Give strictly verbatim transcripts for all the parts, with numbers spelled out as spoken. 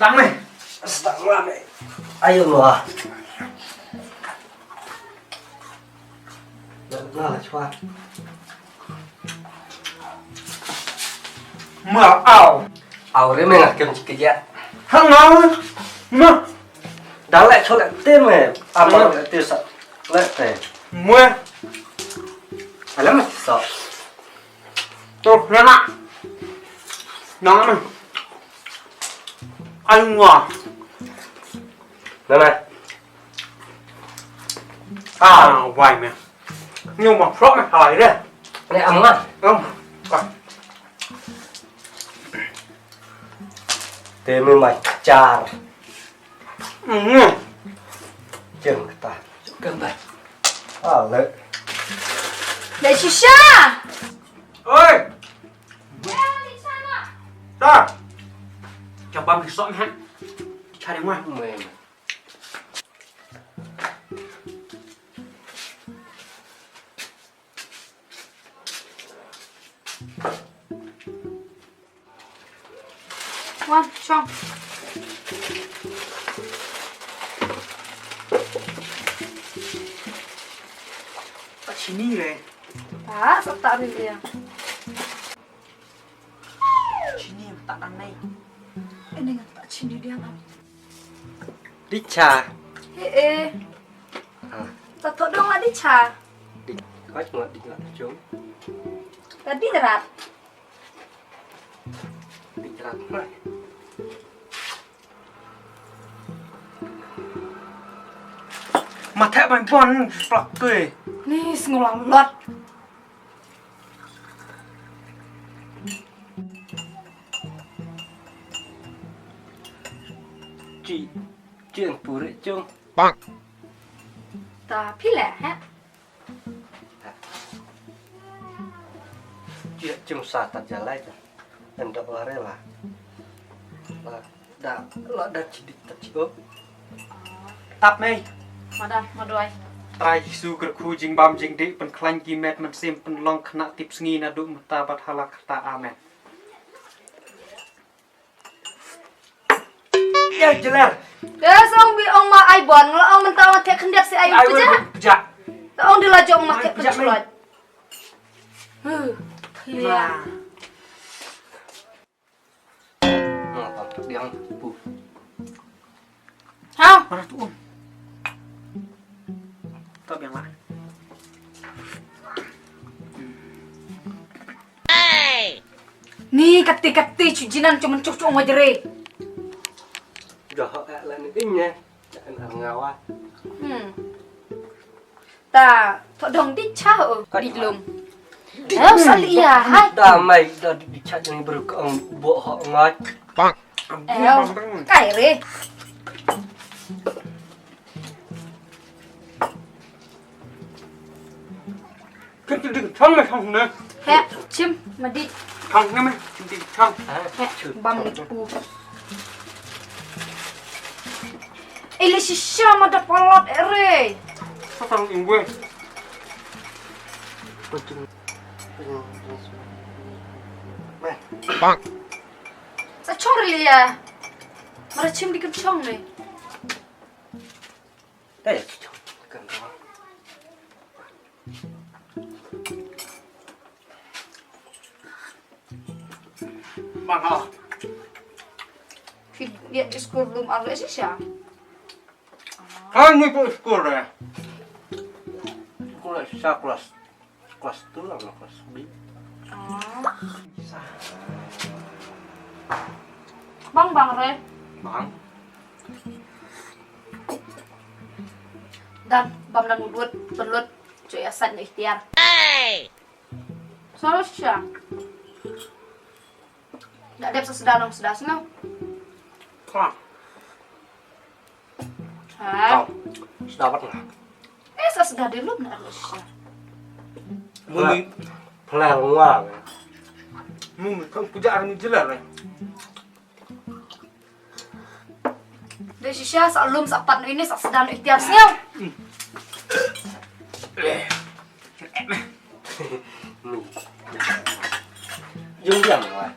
Tang me. Stang la me. Ayo lo. La la chwa. Ma au. Au re me ngah kem chikit ya. Hang au. Ma. Dang le chole te me. Ama le te sa. Le te. Mwe. Alam sa. Tuh, nana. Nana. Ai ngwa. Nana. Ah, wai me. Nyu ma frok me hai de. Ne am nga. Am. Te me mai char. Mm. Jem kata. Gambar. Ah, le. Le shisha. Oi. Ta. Jabam di sok ha. Cari mah. Wan, chong. Tak sini re. Tak, tak ri dia. Chini tak anai. Ini ngan tak chini dia ngam. Dicha. He eh. Ha. Tak tok dong lah dicha. Di, kau cuma di lah cung. Tadi derat. Di derat mai. Mata ban bon plak tui. Ni sengulang lot. Ci, ci ang pure cung. Bang. Ta pile he. Ci cung sa ta jalai ta. Endok lare la. La da la da ci dik ta ci o. Tap mei. Madam, madoi. Trai Jisu kyrkhu jingbam jingdih pynkhlaiñ ki met mynsiem pynlong khynnah tip sngi naduh mynta bad hala kata. Amen. Ya jelar. Ya song bi ong ma ai bon ngla ong mynta ma thek khyndiat si ai pejak. Pejak. Ong di la jong ma thek pejak. Huh. Clear. Nah. Nah, bang, diang pu. Ha? Mana tu, Om? Tak biang lah. Ni kati kati cu jinan cu mencuh cu ngajere. Dah hak lah ni inya. Jangan ngawa. Hmm. Ta, to dong di cha o, di lum. Ayo, sal iya, hai. Da mai, da di cha jeng beruk ang bo ho ngat. Ayo, kai re. Kan tu ding chang me chang ne. He, chim, madi. Chang ne me, chim ding chang. He, bam ni pu. Ili shisha ma da palat ere. Satang ingwe. Bang. Sa chong rili ya. Mara chim di kan chong ne. Dai ya chong. Kan chong. Bang ha. Ki dia di school belum ada sih sya. Kan ni pun school ya. School sya kelas kelas tu lah kelas B. Bang bang re. Bang. Dan bam dan udut pelut cuy asat ngi ikhtiar. Selalu sya. Dak dep seseda nong seseda senau. Kak. Ha. Kau. Seseda pat lah. Eh seseda di lum nak sya. Mumi. Pelal ngwa. Mumi kau puja armi jelar eh. Dei shisha sa lum sa pat ini sa sedan ikhtiar sngewbha. Jung jang wa.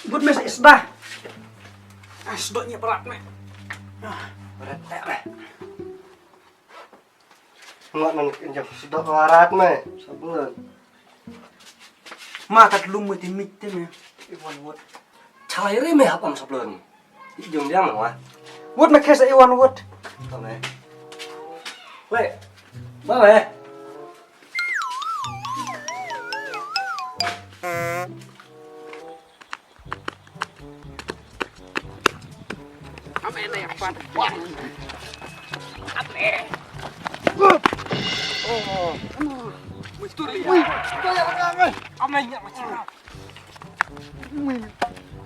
Good mes isbah. Sdok ïa barat me. Barat me. Ngat nan kin jam sdok barat me. Sablon. Ma tat lum me ti mit te me. Iwan wot. Chalai re me hap am sablon. Jong jam wa. Wot me kes iwan wot. Tome. Le. Ba me.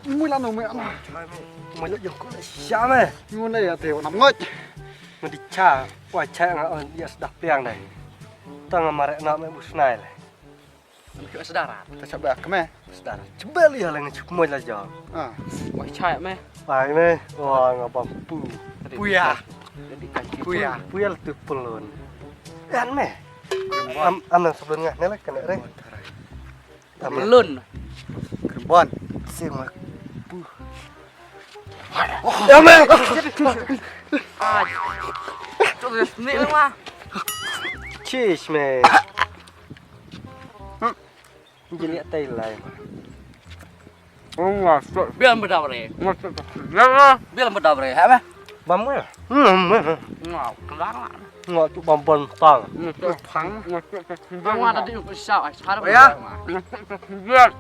Mui la no mui ano. Mui la jong ko sha me. Ngun da ya te nam ngot. Ngun di cha, wa cha nga on ya sdap liang dai. Tang ma re na me bu snai le. Ngun ki sdara. Ta cha ba ka me. Sdara. Chbel ya le ngi chuk mui la jong. Ah. Wa cha me. Wa me. Wa nga bam pu. Puya. Puya. Puya la tu pelon. Yan me. Am am nang sebelum nga ne le kena re. Belun. Kerbon. Sing ma. Ya me. Ah. Tu ni lah. Cheers me. Jeli tai lai. Biar bedau re. Biar bedau re, ha ba? Bam me. Hmm. Ngau kelang. Ngau tu bam bon tang. Ngau tadi ku sa ai sar. Ya.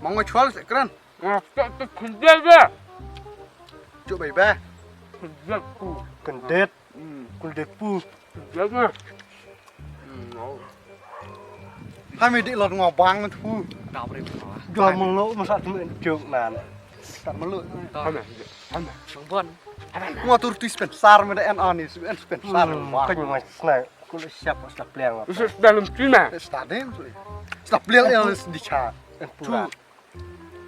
Mau ngau chwal se kran. Ngau tu khunjel ba. Cuk bai ba. Khunjel ku. Kendit. Khunjel ku. Khunjel ba. Hai me dik lot ngau bang tu. Dau bre. Dau melo masa tu me juk nan. Tak melo. Hana. Hana. Bang bon. Ngau tur tu Spencer me da en ani Spencer. Kan ngau snai. Ku le siap stap liang. Usus dalam Cina. Stadium tu. Stap liang yang di cha. En pura.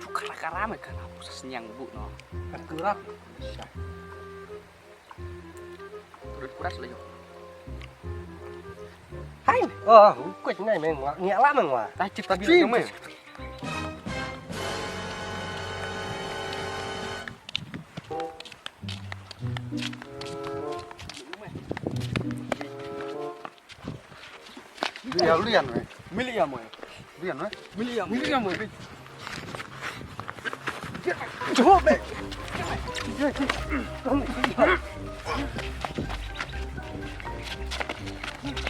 Chu kara kara me kana pusas nyang bu no. En pura. Rut kuras le yo. Hai. Oh, kuat ngai meng wa. Ngiak la meng wa. Ta chip ta bi meng. Lian, lian, weh. Miliam, weh. Lian, weh. Miliam. Miliam, weh. Jom, weh.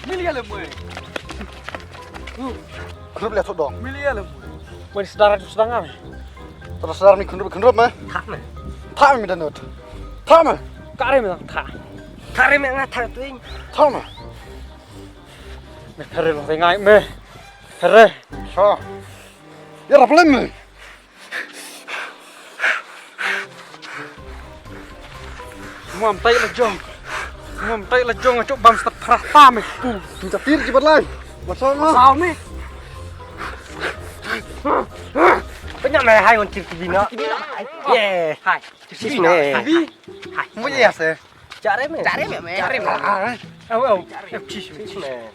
Miliam, weh. Grup lihat sodong. Miliam, weh. Weh, saudara tu sedang apa? Terus saudara ni kendrup, kendrup, meh. Tak, meh. Tak, meh, danut. Tak, meh. Kare, meh, tak. Kare, meh, ngat tak tu, ing. Tak, meh. Meh, kare, meh, ngai, meh. Kare. So. Ya, rap lem, meh. Ngam tai la jong. Ngam tai la jong, cok bam step prah pam, eh. Pu. Minta tir jibat lai. Basal, no. Basal, meh. Banyak, meh, hai, on tir kibina. Kibina, hai. Ye. Hai. Sis, meh. Hai. Hai. Mu ya, se. Cari, meh. Cari, meh, meh. Cari, meh. Au, au. Sis, meh. Sis, meh.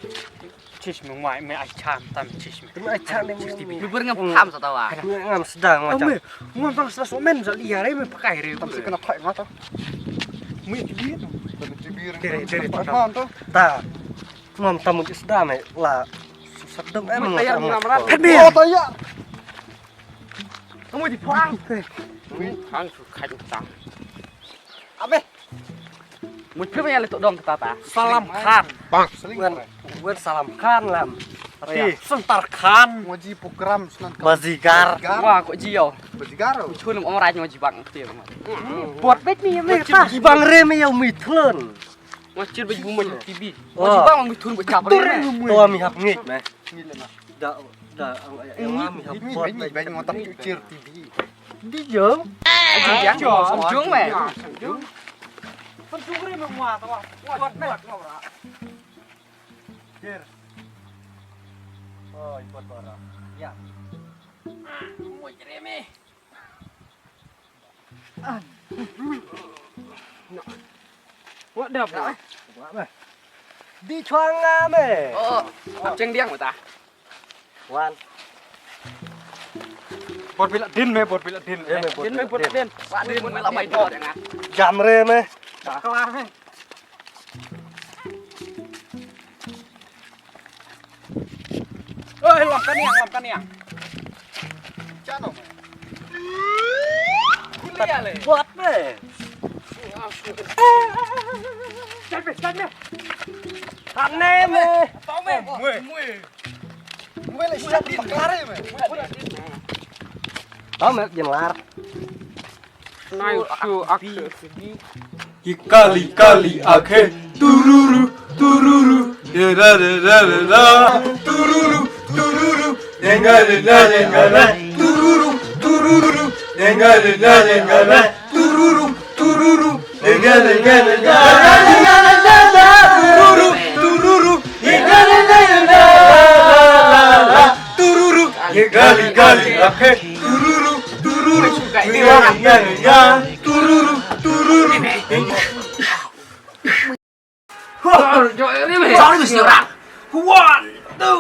Sis, meh, ngai, meh, ai cham, tam, sis, meh. Meh, ai cham, meh. Sis, tibi. Meh, ber ngam tham sa tawa. Meh, ngam sedang, au, macam. Meh, ngam tang sa so men, sa liar, meh, pakai, re. Tam si kena pakai, ngata. Meh, tibi tu. Tibi, re. Tere, tere, tam. Ta. Ngam tam, sedang, meh, la. Susah dong, eh, meh, ngam tam. Meh, tayar. Oh, tayar. Kamu di phang. Phang su khat tang. Abe. Mut phim ya le tu dong kata ta. Salam Khan. Bang. Wen, wen Salam Khan lam. Ati Santar Khan. Ngaji program senan Khan. Bazigar. Wah, kok ji yo. Bazigar. Chun om raj ngaji bang ti. Bot bet ni me ta. Ji bang re me yo mi thlon. Ngachir bej bu maju T V. Oh. Ngachir bang maju thun bej chap. Tur ni. To mi hap ngik me. Da da ang ya mi hap bot bej bej ngotak chir T V. Di jong. Jong jong me. Jong. Jong re me ngwa to. Bot me. Chir. Oh, ibot bara. Ya. Mo jere me. What the fuck? Di chuang nga me. Oh, ap cheng diang mata. Wan. Bor pila din me, bor pila din. Eh, me, bor din me, pila bor din. Din. Wah, din me la mai dor, ya, nga. Jam re me. Kelar me. Oi, lam kaniang, lam kaniang. Chano me. Kuliah le. Buat me. Kat me, kat me. Kat me me. Tau me. Mui. Mui. Mui le siap di pakare me. Tau me, jin lar. Nai su ak. Ki kali kali akhe. Tururu, tururu. De da de da de da. Tururu, tururu. Denga de da denga da. Tururu, tururu. Denga de da denga da. Tururu, tururu. Denga de da denga da. Tururu, tururu. Denga de da denga da. Tururu. Ye gali gali akhe. Tururu, tururu. Ye gali gali akhe. Tururu, tururu. Sorry, Mister Rak. One, two,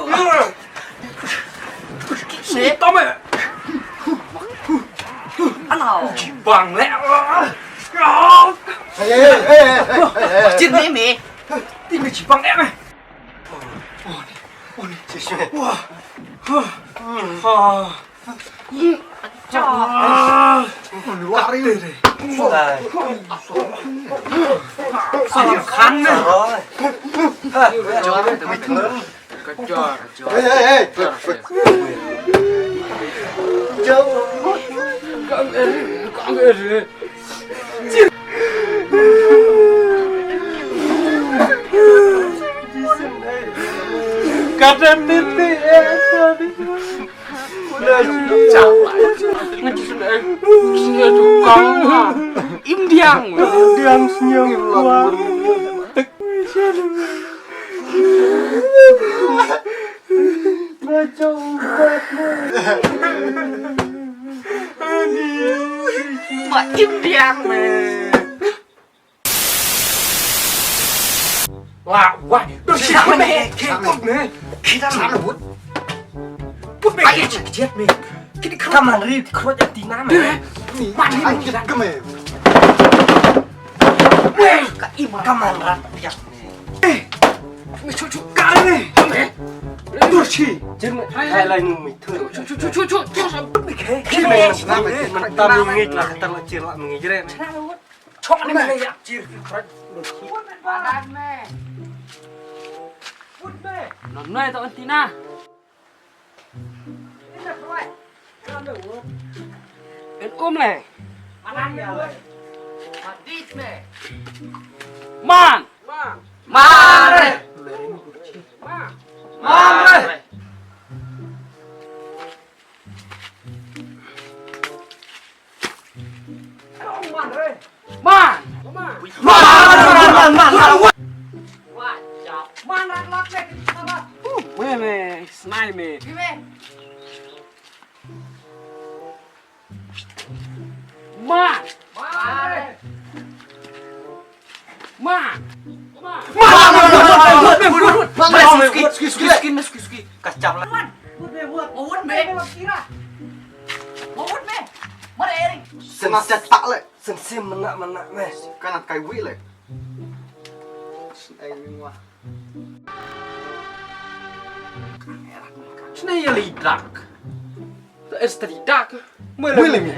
three. Stop it. Ano? Jibang le. Hey, hey, hey, hey, hey, hey, hey. Jin me me. Ti me jibang le me. Oh, ni. Oh, ni. Wah. Wah. Kata titi eh. Im diang. Im diang senyum. Baca ubat. Mak im diang me. Wah, wah, dur sih me. Kita mana but? Put me. Ayo cek jet me. Kini kaman ri kro jati nama. Mandi me kita. Kame. Ka iman kaman rat piak me. Eh, me cucu kali me. Kame. Dur sih. Jeng hai lai nu me tu. Cucu cucu cucu. Kime. Kime. Kime. Kime. Kime. Chok ni me yak chir ki khraj. Padan me. Put me. Nom noi to antina. En um le. Padan me. Padan me. Man. Man. Man. Man. Man. Man! Man! Man! Man! Man! Man! Weh me, snai me. Man! Man! Man! Man! Man! Excuse, excuse, excuse, excuse, excuse. Kacap lah. Wut me, wut. Wut me. Wut me. Mar ering. Sen set tak le. Sen sem mena mena me. Kana kai wi le. Sen ai wi wa. Sne ya li dak. Es tadi dak. Mui le mi.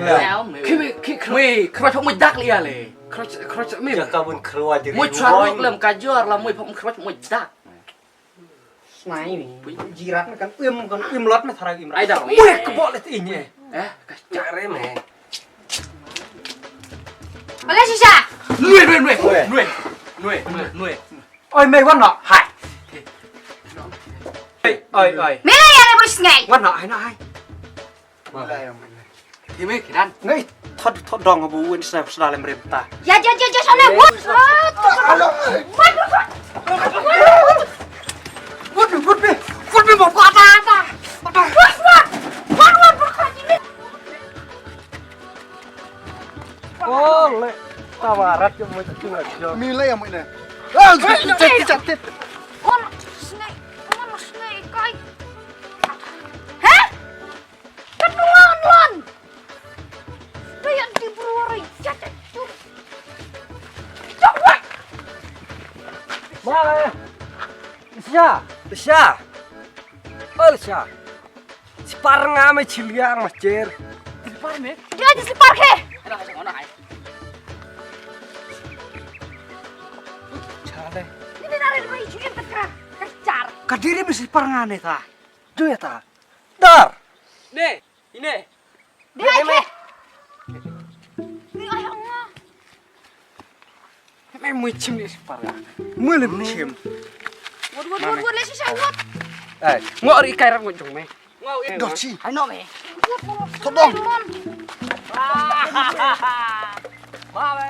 Kimi ki kroi mo dak li ya le. Kroi kroi mi. Ja ka bun kroi diri. Mo chwa lem ka jor la mo pom kroi mo dak. Snai ni. Jirat kan im kan im lot me tharag im. Ai da. Mo ke bol le ti ni. Eh, ka chare me. Bale shisha. Nui nui nui. Nui nui nui. Oi me wan no. Hai. Oi oi. Me la ya le bus ngai. Wan no hai no hai. Hi me kidan. Ngai thot thot dong bu win sna sna lem rem ta. Ya ya ya ya sana wut. Wut wut me. Wut me mo pa pa pa. Wut wut. Wut wut. Oh le. Tawarat yo mo tu ajo. Mi le ya mo ne. Ah, tit tit tit. On snake. On snake kai. Hah? Kan lon lon. Sha, sha. Ol sha. Slipar nga me chiliang ma cher. Slipar me? Dia di slipar ke. Ada ka song ai. Chale. Ini nare mai juin tekra. Kejar. Kadiri me slipar nga ne ta. Juin ta. Dar. Ne. Ine. Dei ai ke. Dei ai hong nga. Me mui chim ni sipar nga. Mui le mui chim. Wot wot wot wot le shisha wot. Ai, ngo ri kai rap ngo jong me. Ngo i dochi. Ai no me. Wot wot. Todong. Ba. Ba me.